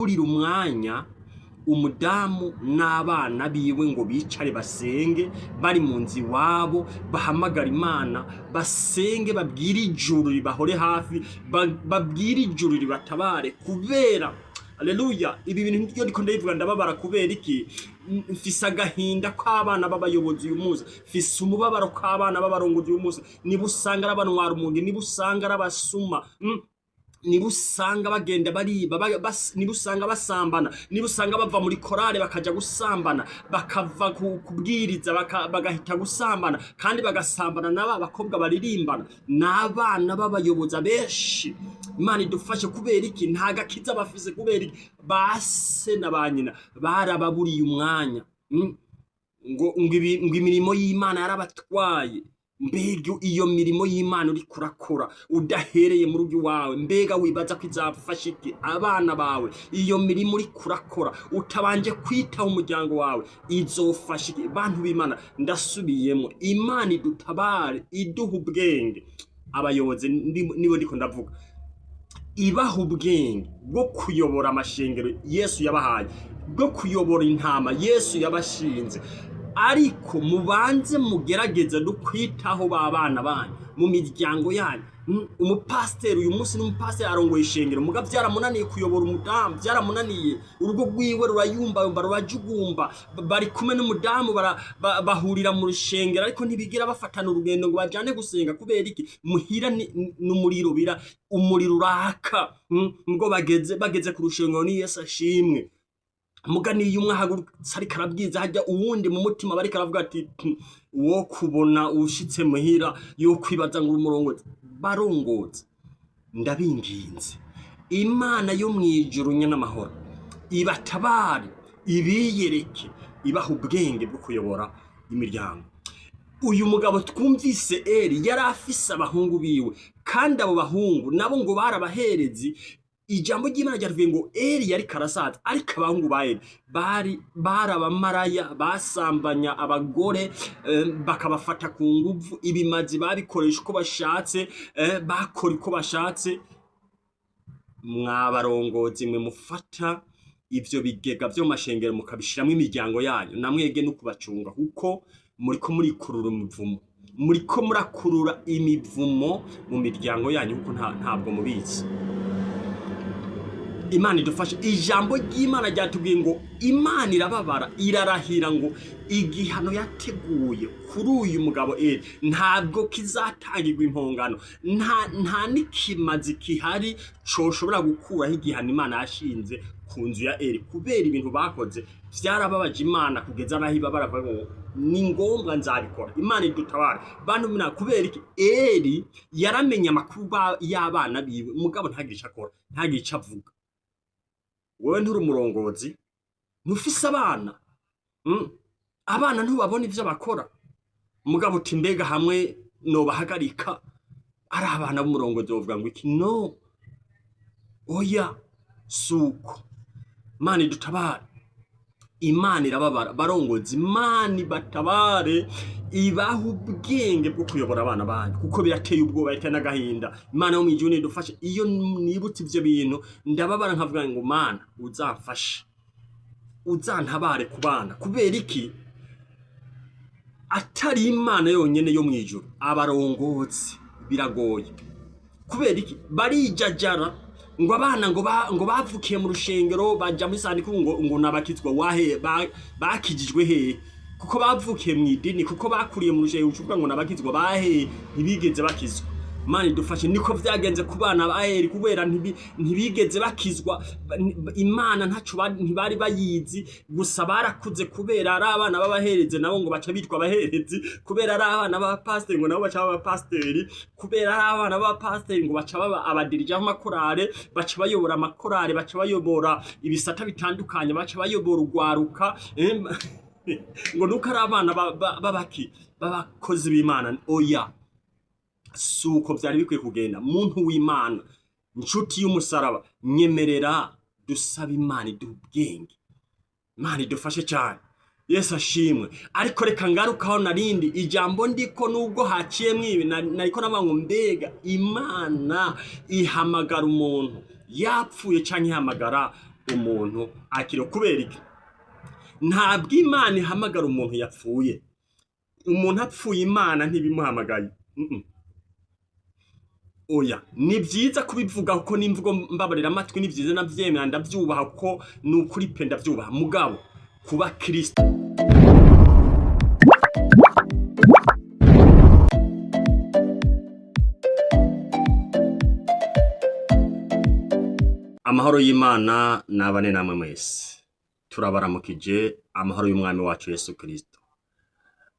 Kurira umwanya umudamu n'abana biwe ngo bicare basenge bari mu nzu iwabo, bahamagara Imana, basenge, babwire ijuru ribahore hafi, babwire ijuru ribatabare. Kubera, aleluya, ibi bintu niryo ndiko ndabivuga ndababara. Kubera iki? Mfise agahinda k'abana b'abayobozi uyu munsi, mfise umubabaro k'abana b'abarongozi uyu munsi. Niba usanga ari abantwara umuntu, niba usanga ari abasuma, niba usanga bagenda bariba, niba usanga basambana, niba usanga bava muri korale bakaja gusambana, bakava kubwiriza bagahita gusambana, kandi bagasambana n'aba bakobwa baririmbana, n'abana b'abayobozi benshi. Imana idufashe. Kubera iki? Nta gakiza bafise. Kubera iki? Base na ba nyina barababuriye umwanya, ngo imirimo y'Imana yarabatwaye. Mbega iyo mirimo y'Imana uri kurakora udahereye mu rugo iwawe, mbega wibaza ko izafasha iki abana bawe? Iyo mirimo uri kurakora utabanje kwitaho umuryango wawe izofasha iki? Bantu b'Imana, ndasubiyemo, Imana idutabare, iduha ubwenge. Abayobozi nibo ndiko ndavuga, ibaha ubwenge bwo kuyobora amashengero Yesu yabahaye, bwo kuyobora intama Yesu yabashinze. Ariko mubanze mugerageze no kwitaho ba bana banyu mu miryango yanyu. Umupasiteri uyu munsi n'umupasiteri arongoye ishengero, muga byaramunaniye kuyobora umudamu, byaramunaniye, urugo rwiwe rurayumbayumba, rurajugumba. Bari kumwe n'umudamu, bahurira mu rushengero, ariko ntibigira bafatana urugendo ngo bajane gusenga. Kubera iki? Muhira n'umuriro, bira umuriro uraka, ngo bageze ku rushengero ni Yesu ashimwe. Muga niyo umwe ahagurutse ariko arabwiza, hajya uwundi mu mutima bariko aravuga ati: "Wo kubona ushitse muhira yo kwibaza ngo uri umurongozi." Barongozi, ndabinginze, Imana yo mwijuru nyenamahoro ibatabare, ibiyereke, ibaha ubwenge bwo kuyobora imiryango. Uyu mugabo twumvise Eri yari afise abahungu biwe, kandi abo bahungu nabo ngo barabaherezi. Ijambo ry'Imana ryavuye ngo Eri yari karasaza, ariko abahungu ba Eri bari barabamaraya, basambanya abagore, bakabafata ku nguvu. Ibimazi babikoresha uko bashatse, bakora uko bashatse. Mwabarongozi mwe mufata ivyo bigega vyo mu mashengero mukabishiramwo imiryango yanyu, namwege no kubacunga, kuko muriko murikurura imivumo, muriko murakurura imivumo mu miryango yanyu, kuko ntabwo mubizi. Imana idufashe. Ijambo ry'Imana ryatubwiye ngo Imana irababara, irarahira ngo igihano yateguye kuri uyu mugabo Eri ntabwo kizatangirwa impongano. Nta n'ikimazi kihari coshobora gukuraho igihano Imana yashinze ku nzu ya Eri, kubera ibintu bakoze vyarababaje Imana kugeza naho ibabara baravuga ngo ni ngombwa nzabikora. Imana idutabare, bantu b'Imana. Kubera iki? Eri yaramenye amakuru y'abana biwe, mugabo ntagire ico akora, ntagire ico avuga. Wowe nturi umurongozi? Ntufise abana? Abana ntubabona ivyo bakora? Mugabo uti: "Mbega hamwe nobahagarika ari abana b'umurongozi, bovuga ngo iki?" No, oya, suko. Imana idutabare. Imana irababara. Barongozi, Imana ibatabare, ibaha ubwenge bwo kuyobora abana banyu, kuko birateye ubwoba, biteye n'agahinda. Imana yo mw'ijuru nidufashe. Iyo nibutse ivyo bintu ndababara, nkavuga ngo: "Mana, uzamfashe, uzantabare ku bana." Kubera iki? Atari Imana yonyene yo mw'ijuru, abarongozi biragoye. Kubera iki? Barijajara ngo abana ngo bavukiye mu rushengero, baja muri sandiku, ngo nabakizwa wahe? Bakijijwe hehe? Kuko bavukiye mu idini, kuko bakuriye mu rushengero, ucuvuga ngo nabakizwa bahe? Ntibigeze bakizwa. Imana idufashe. Niko vyagenze ku bana ba Eri, kubera ntibigeze bakizwa. Imana ntaco ntibari bayizi. Gusa barakuze, kubera ari abana b'abaherezi, nabo ngo baca bitwa abaherezi; kubera ari abana b'abapasiteri, ngo nabo baca baba abapasiteri; kubera ari abana b'abapasiteri, ngo baca baba abadirija b'amakorale, baca bayobora amakorale, baca bayobora ibisata bitandukanye, baca bayobora urwaruka, ngo nuko ari abana b'abaki, b'abakozi b'Imana. Oya, suko vyari bikwiye kugenda. Muntu w'Imana, inshuti y'umusaraba, nyemerera dusaba Imana iduha ubwenge. Imana idufashe cyane. Yesu ashimwe. Ariko reka ngarukaho narindi ijambo ndiko, nubwo haciyemwo ibi, nariko navuga ngo: mbega Imana ihamagara umuntu yapfuye canke ihamagara Umuntu akiriho. Kubera iki? Ntabwo Imana ihamagara umuntu yapfuye. Umuntu apfuye, Imana ntibimuhamagaye. Oya, ni byiza kubivuga kuko n'imvugo mbabarira amatwi, ni byiza, navyemera, ndavyubaha kuko ni ukuri pe, ndavyubaha. Mugabo kuba Kristo Amahoro y'Imana nabane namwe mwese. Turabaramukije, amahoro y'Umwami wacu Yesu Kristo.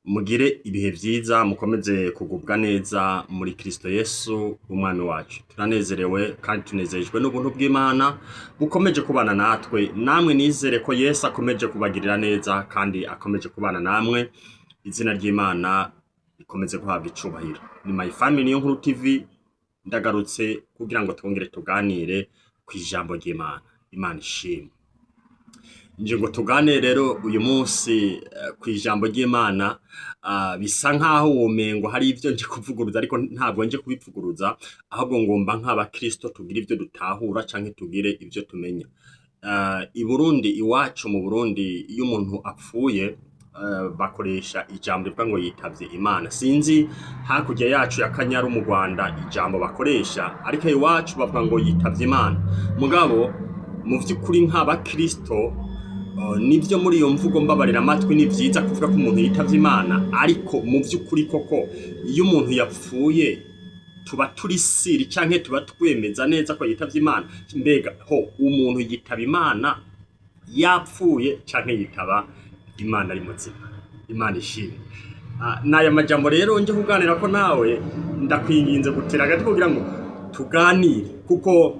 Mugire ibihe vyiza, mukomeze kugubwa neza muri Kristo Yesu Umwami wacu. Turanezerewe kandi tunezejwe n'ubuntu bw'Imana bukomeje kubana natwe. Namwe nizere ko Yesu akomeje kubagirira neza kandi akomeje kubana namwe. Izina ry'Imana rikomeze guhabwa icubahiro. Ni My Family Niyo Nkuru TV, ndagarutse kugira ngo twongere tuganire ku ijambo ry'Imana. Imana ishimwe. Nje ngo tuganire rero uyu munsi ku ijambo ry'Imana. Bisa nkaho womengo hari ivyo nje kuvuguruza, ariko ntabwo nje kubivuguruza, ahubwo ngomba nk'abakristo tugire ivyo dutahura canke tugire ivyo tumenya. I Burundi, iwacu mu Burundi, iyo umuntu apfuye bakoresha ijambo rivuga ngo yitavye Imana. Sinzi hakurya yacu ya Kanyaru mu Rwanda ijambo bakoresha, ariko iwacu bavuga ngo yitavye Imana. Mugabo mu vy'ukuri nk'abakristo, nivyo muri iyo mvugo mbabarira amatwi ni vyiza kuvuga ko umuntu yitavye Imana, ariko mu vy'ukuri koko iyo umuntu yapfuye tuba turi siri canke tuba twemeza neza ko yitavye Imana? Mbega ho umuntu yitaba Imana yapfuye canke yitaba Imana ari muzima? Imana ishimwe. N'aya majambo rero nje kuganira ko nawe, ndakwinginze gutera agati kugira ngo tuganire, kuko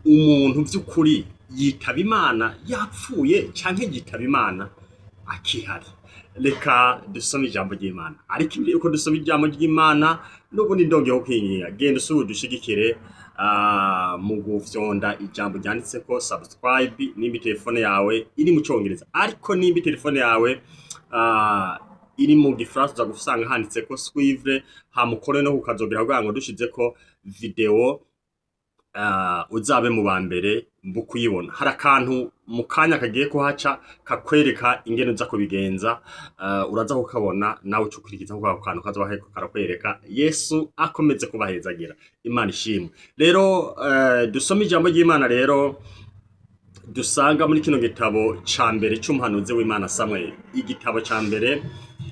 umuntu vy'ukuri yitaba Imana yapfuye canke yitaba Imana akihari? Reka dusome ijambo ry'Imana, ariko imbere yuko dusoma ijambo ry'Imana n'ubundi ndongeho kwinginga, genda usubire udushigikire mu gufyonda ijambo ryanditseko subscribe nimba telefone yawe iri mu Congereza, ariko nimba telefone yawe iri mu Gifaransa uza gusanga handitseko suivre, hamukore no kukazogera kugira ngo dushizeko video uzabe mu ba mbere mu kuyibona. Hari akantu mu kanya kagiye kuhaca kakwereka ingene uza kubigenza, uraza kukabona nawe uca ukurikiza kuko ako kantu kazoba kariko karakwereka. Yesu akomeze kubahezagira. Imana ishimwe. Rero dusome ijambo ry'Imana rero dusanga muri kino gitabo ca mbere c'umuhanuzi w'Imana Samweli. Igitabo ca mbere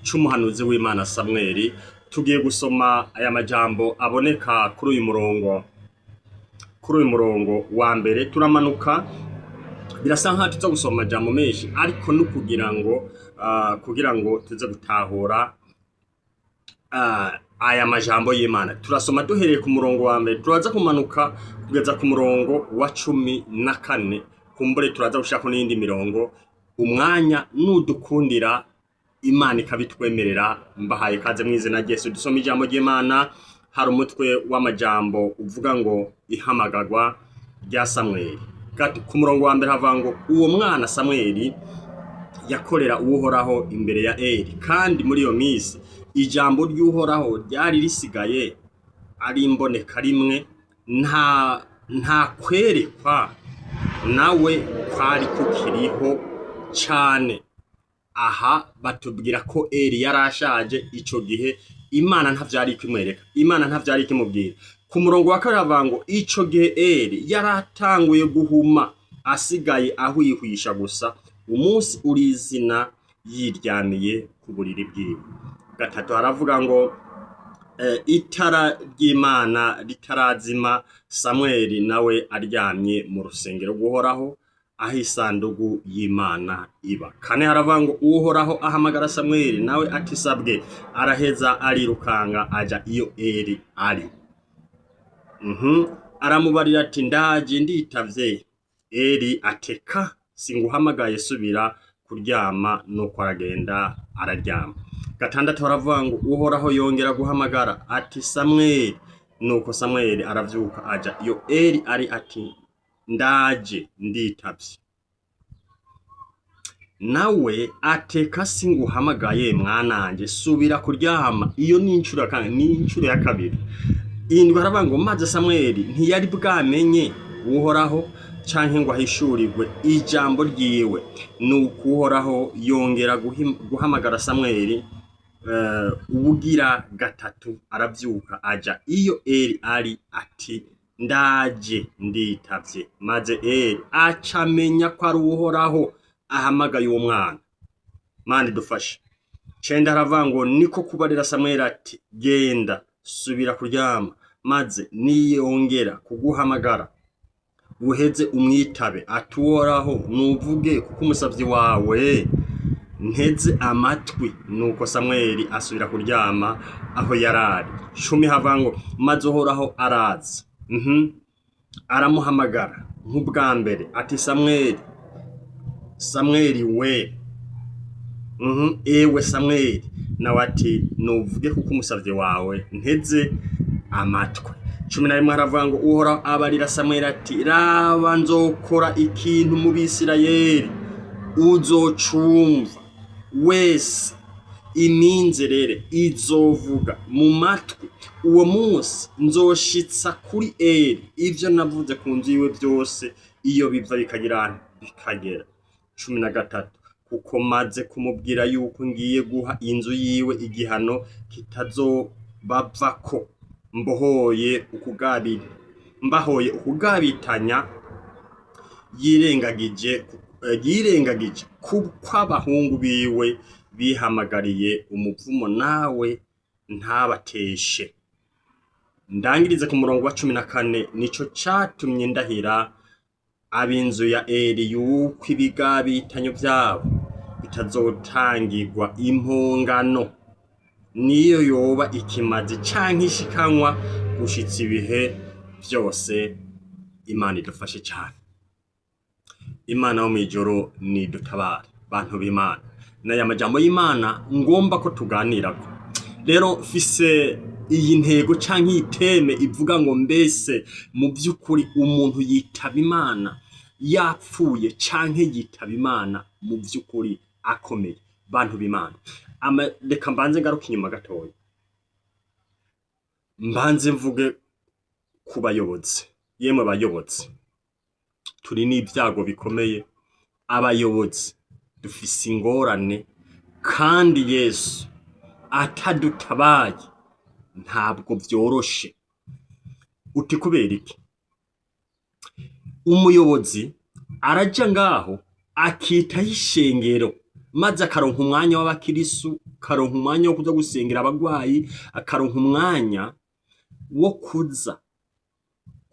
c'umuhanuzi w'Imana Samweli, tugiye gusoma aya majambo aboneka kuri uyu murongo wa mbere. Turamanuka, birasa nkaho tuza gusoma amajambo menshi, ariko no kugira ngo tuze gutahura aya majambo y'Imana. Turasoma duhereye ku murongo wa mbere, turaza kumanuka kugeza ku murongo wa 14. Kumbure turaza gushirako n'iyindi mirongo umwanya nudukundira, Imana ikabitwemerera. Mbahaye kaze mu izina rya Yesu. Dusoma ijambo ry'Imana. Hari umutwe w'amajambo uvuga ngo ihamagarwa rya Samweli. Ku murongo wa mbere havuga ngo uwo mwana Samweli yakorera Uhoraho imbere ya Eli, kandi muri iyo minsi ijambo ry'Uhoraho ryari risigaye ari imboneka rimwe, nta kwerekwa nawe kwari kukiriho cane. Aha batubwira ko Eli yari ashaje ico gihe, Imana ntavyari ikimwereka, Imana ntavyari ikimubwira. Ku murongo wa kabiri havuga ngo ico gihe Eli yaratanguye guhuma, asigaye ahwihwisha gusa, umunsi urizina yiryamiye ku buriri bwiwe. Gatatu haravuga ngo itara ry'Imana ritarazima, Samweli nawe aryamye mu rusengero rw'Uhoraho aho isandugu y'Imana iba. Kane haravuga ngo Uhoraho ahamagara Samweli, nawe ati sabwe. Araheza arirukanga aja iyo Eli ari. Aramubarira ati ndaje, nditavye. Eli ateka singuhamagaye, subira kuryama. Nuko aragenda araryama. Gatandatu haravuga ngo Uhoraho yongera guhamagara ati Samweli. Nuko Samweli aravyuka aja iyo Eli ari, ati ndaje, nditavye. Nawe ateka singuhamagaye mwananje, subira kuryama. Iyo ni incuro ya kane, ni incuro ya kabiri. Indwi haravuga ngo maze Samweli ntiyari bwamenye Uhoraho. Canke ngo ahishurirwe ijambo ryiwe. Nuko Uhoraho yongera guhamagara Samweli ubugira gatatu, aravyuka aja iyo Eli ari, ati: "Ndaje, nditavye." Maze Eli aca amenya ko ari Uhoraho ahamagaye uwo mwana. Mana idufashe. 9 haravuga ngo: "Niko kubarira Samweli ati: 'Genda, subira kuryama, maze niyongera kuguhamagara uheze umwitabe ati: Uhoraho, nuvuge, kuko umusavyi wawe nteze amatwi.'" Nuko Samweli asubira kuryama aho yarari. 10 havuga ngo: "Maze Uhoraho araza, aramuhamagara nk'ubwa mbere ati: 'Samweli, Samweli we, ewe Samweli.' Nawe ati: 'Nuvuge, kuko umusavyi wawe nteze amatwi.' 11 haravuga ngo: "Uhoraho abarira Samweli ati: 'Raba, nzokora ikintu mu Bisirayeli uzocumva wese iminzerere izovuga mu matwi. Uwo munsi nzoshitsa kuri Eli ivyo navuze ku nzu yiwe byose, iyo biva bikagira bikagera.' 13: 'Kuko maze kumubwira yuko ngiye guha inzu yiwe igihano kitazobavako, mbohoye ukugabi mbahoye ukugabitanya yirengagije kuko abahungu biwe bihamagariye umuvumo, nawe ntabateshe.'" Ndangirize ku murongo wa 14: "Nico catumye ndahira ab'inzu ya Eli yuko ibigabitanyo vyabo bitazotangirwa impongano, niyo yoba ikimazi canke ishikanwa, gushitsa ibihe vyose." Imana idufashe cane. Imana yo mw'ijuru nidutabare. Bantu b'Imana, n'aya majambo y'Imana ngomba ko tuganirako. Rero mfise iyi ntego canke iyi thème ivuga ngo: mbese mu by'ukuri umuntu yitaba Imana yapfuye, canke yitaba Imana mu by'ukuri akomeye? Bantu b'Imana, reka mbanze ngaruka inyuma gatoya, mbanze mvuge ku bayobozi. Yemwe bayobozi, turi n'ibyago bikomeye. Abayobozi dufise ingorane, kandi Yesu atadutabaye ntabwo vyoroshe. Uti kubera iki? Umuyobozi araja ngaho akitaho ishengero, maze akaronka umwanya w'abakirisu, akaronka umwanya wo kuza gusengera abagwayi, akaronka umwanya wo kuza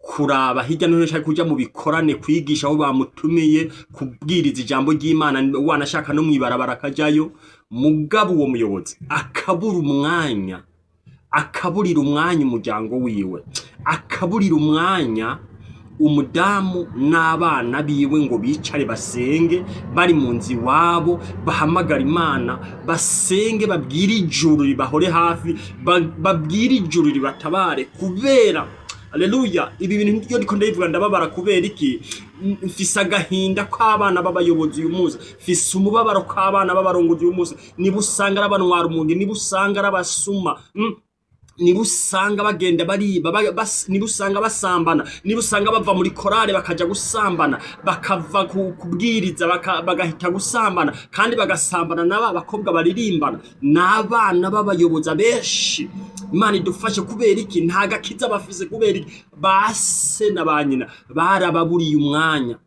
kuraba hirya no hino, canke kuja mu bikorane kwigisha aho bamutumiye, kubwiriza ijambo ry'Imana, wanashaka no mw'ibarabara akajayo. Mugabo uwo muyobozi akabura umwanya, akaburira umwanya umuryango wiwe, akaburira umwanya umudamu n'abana biwe ngo bicare basenge bari mu nzu iwabo, bahamagara Imana, basenge, babwire ijuru ribahore hafi, babwire ijuru ribatabare. Kubera, aleluya, ibi bintu niryo ndiko ndabivuga ndababara. Kubera iki? Mfise agahinda k'abana b'abayobozi uyu munsi, mfise umubabaro k'abana b'abarongozi uyu munsi. Niba usanga ari abanwara umungi, niba usanga ari abasuma, niba usanga bagenda bariba, niba usanga basambana, niba usanga bava muri korale bakaja gusambana, bakava kubwiriza bagahita gusambana, kandi bagasambana n'aba bakobwa baririmbana, n'abana b'abayobozi benshi. Imana idufashe. Kubera iki? Nta gakiza bafise. Kubera iki? Base na ba nyina barababuriye umwanya,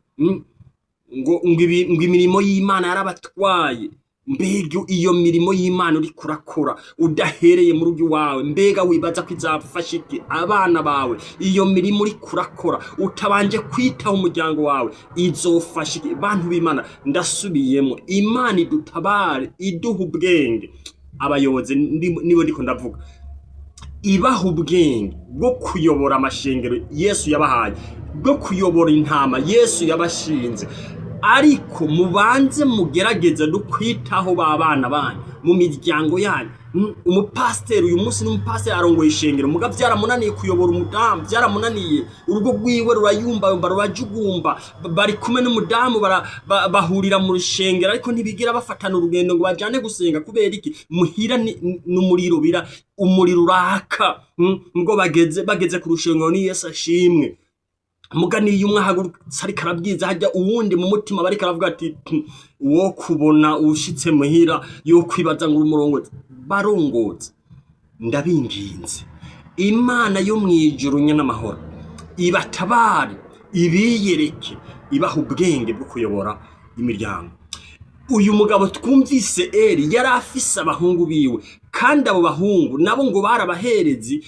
ngo imirimo y'Imana yarabatwaye. Mbega iyo mirimo y'Imana uriko urakora udahereye mu rugo iwawe, mbega wibaza ko izafasha iki abana bawe? Iyo mirimo uriko urakora utabanje kwitaho umuryango wawe izofasha iki? Bantu b'Imana, ndasubiyemo: Imana idutabare, iduha ubwenge. Abayobozi nibo ndiko ndavuga, ibaha ubwenge bwo kuyobora amashengero Yesu yabahaye, bwo kuyobora intama Yesu yabashinze. Ariko mubanze mugerageze no kwitaho ba bana banyu mu miryango yanyu. Umupasiteri uyu munsi n'umupasiteri arongoye ishengero, muga byaramunaniye kuyobora umudamu, byaramunaniye, urugo rwiwe rurayumbayumba, rurajugumba. Bari kumwe n'umudamu, bahurira mu rushengero, ariko ntibigira bafatana urugendo ngo bajane gusenga. Kubera iki? Muhira n'umuriro bira umuriro uraka, ngo bageze ku rushengero ni Yesu ashimwe. Muga niyo umwe ahagurutse ariko arabwiza hajya, uwundi mu mutima bariko aravuga ati: "Wo kubona ushitse muhira yo kwibaza ngo uri umurongozi." Barongozi, ndabinginze, Imana yo mwijuru n'amahoro ibatabare, ibiyereke, ibaha ubwenge bwo kuyobora imiryango. Uyu mugabo twumvise Eri yari afise abahungu biwe, kandi abo bahungu nabo ngo barabaherezi.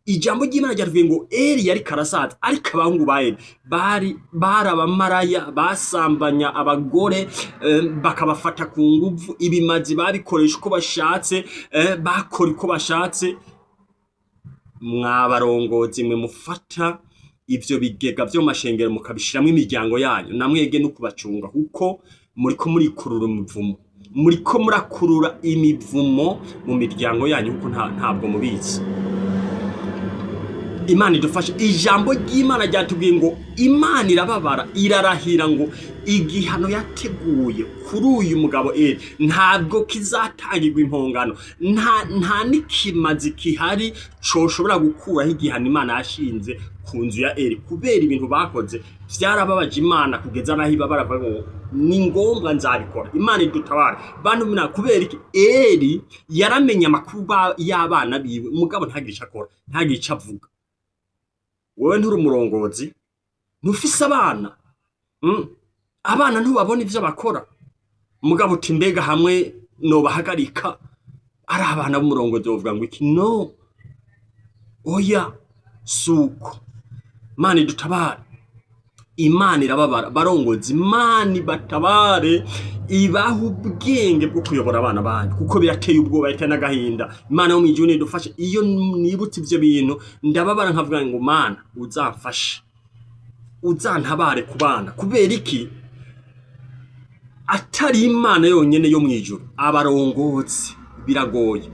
Ijambo ry'Imana ryavuye ngo Eri yari karasaza, ariko abahungu ba Eri bari barabamaraya, basambanya abagore, bakabafata ku nguvu. Ibimazi babikoresha uko bashatse, bakora uko bashatse. Mwabarongozi mwe mufata ivyo bigega vyo mu mashengero mukabishiramwo imiryango yanyu, namwege no kubacunga, kuko muriko murikurura imivumo, muriko murakurura imivumo mu miryango yanyu, kuko ntabwo mubizi. Imana idufashe. Ijambo ry'Imana ryatubwiye ngo Imana irababara, irarahira ngo igihano yateguye kuri uyu mugabo Eri ntabwo kizatangirwa impongano. Nta n'ikimazi kihari coshobora gukuraho igihano Imana yashinze ku nzu ya Eri, kubera ibintu bakoze vyarababaje Imana kugeza naho ibabara bavuga ngo ni ngombwa nzabikora. Imana idutabare, bantu mina. Kubera iki? Eri yaramenye amakuru y'abana biwe, mugabo ntagire ico akora, ntagire ico avuga. Wowe nturi umurongozi? Ntufise abana? Abana ntubabona ivyo bakora? Mugabo uti: "Mbega hamwe nobahagarika ari abana b'umurongozi, bovuga ngo iki?" No, oya, suko. Imana idutabare. Imana irababara. Barongozi, Imana ibatabare, ibaha ubwenge bwo kuyobora abana banyu, kuko birateye ubwoba, biteye n'agahinda. Imana yo mw'ijuru nidufashe. Iyo nibutse ivyo bintu ndababara, nkavuga ngo: "Mana, uzamfashe, uzantabare ku bana." Kubera iki? Atari Imana yonyene yo mw'ijuru, abarongozi biragoye.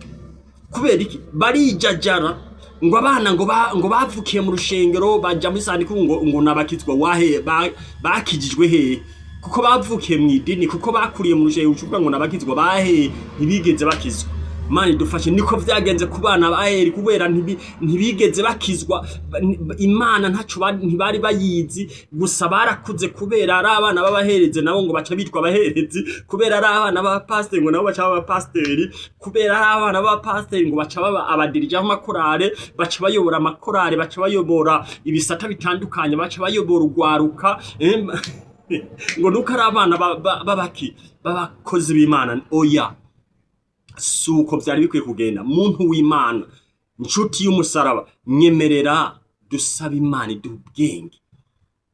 Kubera iki? Barijajara ngo abana ngo bavukiye mu rushengero, baja muri sandiku, ngo nabakizwa wahe? Bakijijwe hehe? Kuko bavukiye mu idini, kuko bakuriye mu rushengero, ucuvuga ngo nabakizwa bahe? Ntibigeze bakizwa. Imana idufashe. Niko vyagenze ku bana ba Eri, kubera ntibigeze bakizwa. Imana ntaco ntibari bayizi, gusa barakuze kubera ari abana b'abaherezi, nabo ngo baca bitwa abaherezi, kubera ari abana b'abapasiteri, ngo nabo baca baba abapasiteri, kubera ari abana b'abapasiteri, ngo baca baba abadirija b'amakorale, baca bayobora amakorale, baca bayobora ibisata bitandukanye, baca bayobora urwaruka, ngo nuko ari abana b'abaki b'abakozi b'Imana. Oya, suko vyari bikwiye kugenda. Muntu w'Imana, inshuti y'umusaraba, nyemerera dusaba Imana iduha ubwenge.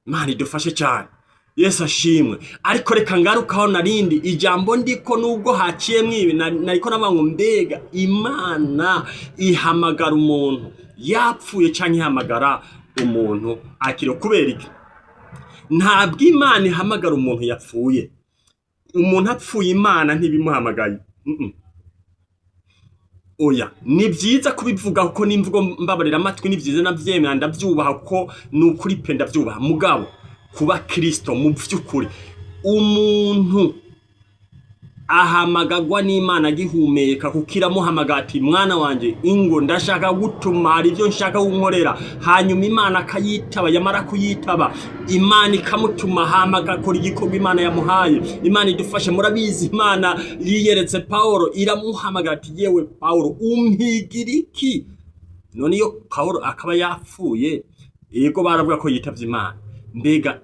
Imana idufashe cyane. Yesu ashimwe. Ariko reka ngarukaho narindi ijambo ndiko, nubwo haciyemwo ibi, nariko navuga ngo: mbega Imana ihamagara umuntu yapfuye canke ihamagara umuntu akiriho? Kubera iki? Ntabwo Imana ihamagara umuntu yapfuye. Umuntu apfuye, Imana ntibimuhamagaye. Oya, ni byiza kubivuga kuko n'imvugo mbabarira amatwi, ni byiza, navyemera, ndavyubaha, kuko ni ukuri pe, ndavyubaha. Mugabo kuba Kristo, mu vy'ukuri umuntu ahamagagwa n'Imana agihumeka, kuko iramuhamagara ati: "Mwana wanje, ingo ndashaka gutuma, hari ibyo nshaka kunkorera." Hanyuma Imana akayitaba, yamara kuyitaba Imana ikamutuma, hama agakora igikorwa Imana yamuhaye. Imana idufashe. Murabizi, Imana yiyeretse Pawulo, iramuhamagara ati: "Yewe Pawulo, umpigira iki?" None iyo Pawulo akaba yapfuye, yego baravuga ko yitavye Imana, mbega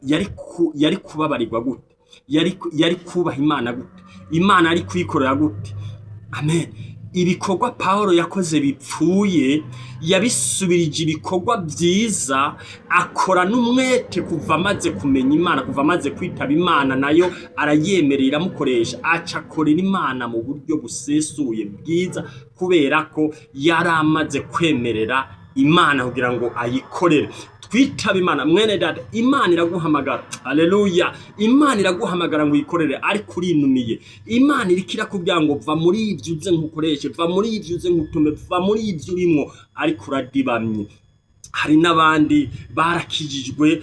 yari kubabarirwa gute? Yari kubaha Imana gute? Imana yari kuyikorera gute? Amen. Ibikorwa Pawulo yakoze bipfuye yabisubirije ibikorwa byiza, akora n'umwete kuva amaze kumenya Imana, kuva amaze kwitaba Imana, nayo arayemerera, iramukoresha, aca akorera Imana mu buryo busesuye bwiza, kubera ko yari amaze kwemerera Imana kugira ngo ayikorere. Twitaba Imana, mwene data, Imana iraguhamagara. Aleluya! Imana iraguhamagara ngo uyikorere, ariko urinumiye. Imana iriko irakubwira ngo: "Va muri ivyo uze nkukoreshe, va muri ivyo uze nkutume, va muri ivyo urimwo," ariko uradibamye. Hari n'abandi barakijijwe,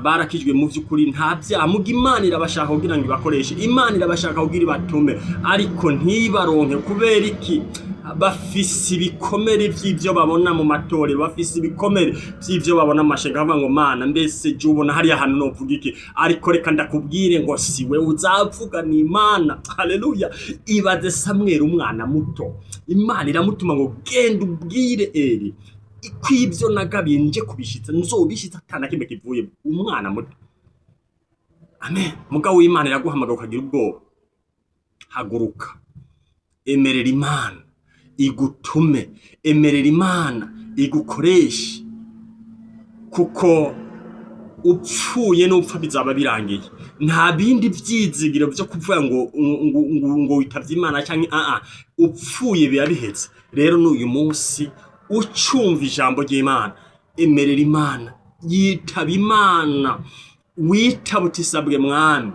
barakijwe mu vy'ukuri, nta vyaha, muga Imana irabashaka kugira ngo ibakoreshe, Imana irabashaka kugira ibatume, ariko ntibaronke. Kubera iki? Bafise ibikomere vy'ivyo babona mu matorero, bafise ibikomere vy'ivyo babona mu mashenga, bavuga ngo: "Mana, mbese je ubona hariya hantu novuga iki?" Ariko reka ndakubwire ngo si we uzavuga, ni Imana. Haleluya! Ibaze Samweli, umwana muto, Imana iramutuma ngo: "Genda ubwire Eli ko ibyo nagabiye nje kubishitsa, nzobishitsa atana kimwe kivuye." Umwana muto. Amen. Mugabo w'Imana iraguhamagara ukagira ubwoba. Haguruka, emerera Imana igutume, emerera Imana igukoreshe, kuko upfuye n'upfa bizaba birangiye. Nta bindi vyizigiro vyo kuvuga ngo witavye Imana canke aa upfuye biba biheze. Rero n'uyu munsi ucumva ijambo ry'Imana, emerera Imana, yitaba Imana, witaba utisabwe Mwami.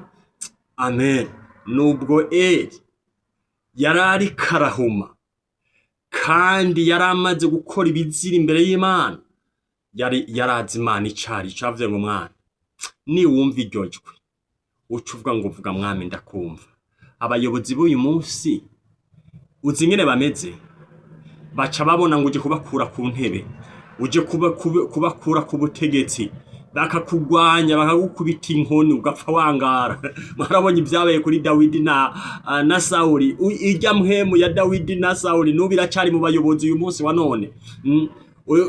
Amen. Nubwo Eli yari ariko arahuma kandi yari amaze gukora ibizira imbere y'Imana, yari yarazi Imana icari ico. Avuze ngo: "Mwana, niwumva iryo jwi, uca uvuga ngo: 'Vuga Mwami, ndakumva.'" Abayobozi b'uyu munsi uzi ingene bameze? Baca babona ngo uje kubakura ku ntebe, uje kubakura ku butegetsi, bakakugwanya, bakagukubita inkoni, ugapfa wangara. Mwarabonye ibyabaye kuri Dawidi na Sawuli. Irya mpwemu ya Dawidi na Sawuli n'ubu iracari mu bayobozi uyu munsi wa none.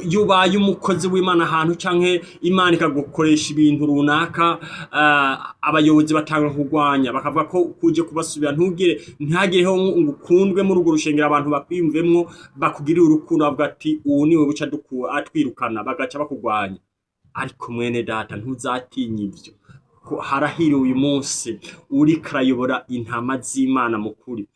Iyo ubaye umukozi w'Imana ahantu canke Imana ikagukoresha ibintu runaka, abayobozi batanga kurwanya, bakavuga ko kuje kubasubira, ntugire ntihagireho ngo ukundwe muri urwo rushengero, abantu bakwiyumvemwo, bakugirire urukundo, bavuga ati: "Ubu niwe buca atwirukana," bagaca bakugwanya. Ariko mwene data, ntuzatinya ivyo. Ko harahiriwe uyu munsi uriko arayobora intama z'Imana mu kuri,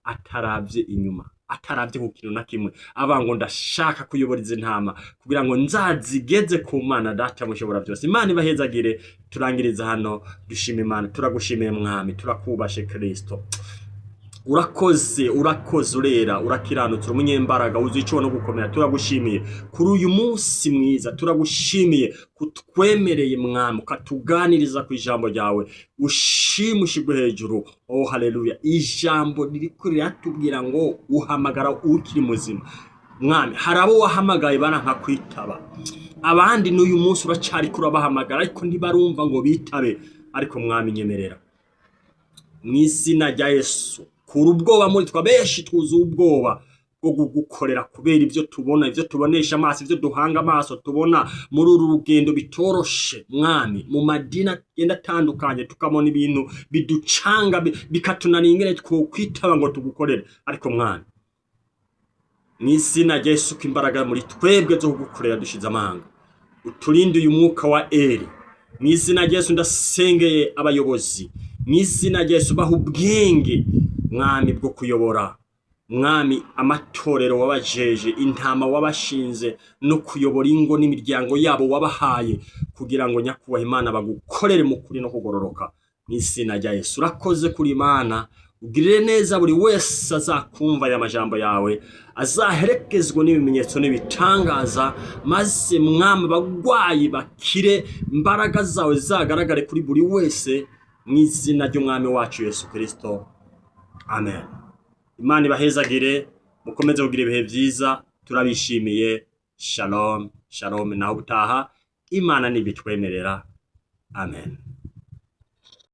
ataravye inyuma, ataravye ku kintu na kimwe, avuga ngo: "Ndashaka kuyobora izi ntama kugira ngo nzazigeze ku Mana Data mushobora byose." Imana ibahezagire. Turangiriza hano, dushima Imana. Turagushimiye Mwami, turakubashe Kristo. Urakoze, urakoze, urera, urakiranutse, uri umunyembaraga, wuzuye icyo no gukomera. Turagushimiye kuri uyu munsi mwiza, turagushimiye kutwemereye Mwami ukatuganiriza ku ijambo ryawe. Ushimushigwe hejuru. Oh haleluya! Ijambo ririko riratubwira ngo uhamagara ukiri muzima. Mwami, hari abo wahamagaye baranka kwitaba, abandi n'uyu munsi uracariko urabahamagara ariko ntibarumva ngo bitabe. Ariko Mwami, nyemerera mu izina rya Yesu, kura ubwoba muri twa benshi twuzuye ubwoba bwo kugukorera kubera ibyo tubona, ibyo tubonesha amaso, ibyo duhanga amaso, tubona muri uru rugendo bitoroshe Mwami, mu madini agenda atandukanye, tukabona ibintu biducanga, bikatunanira ingene twokwitaba ngo tugukorere. Ariko Mwami, mu izina rya Yesu, ko imbaraga muri twebwe zo kugukorera dushize amanga, uturinde uyu mwuka wa Eri. Mu izina rya Yesu, ndasengeye abayobozi. Mu izina rya Yesu, baha ubwenge Mwami bwo kuyobora, Mwami, amatorero wabajeje, intama wabashinze, no kuyobora ingo n'imiryango yabo wabahaye, kugira ngo Nyakubahwa Imana bagukorere mu kuri no kugororoka. Mu izina rya Yesu, urakoze kuri Imana. Ugirire neza buri wese azakumva aya majambo yawe, azaherekezwa n'ibimenyetso n'ibitangaza, maze Mwami abagwayi bakire, imbaraga zawe zagaragare kuri buri wese, mu izina ry'Umwami wacu Yesu Kristo, amen. Imana ibahezagire, mukomeze kugira ibihe byiza. Turabishimiye. Shalom, shalom. Naho ubutaha, Imana nibitwemerera. Amen.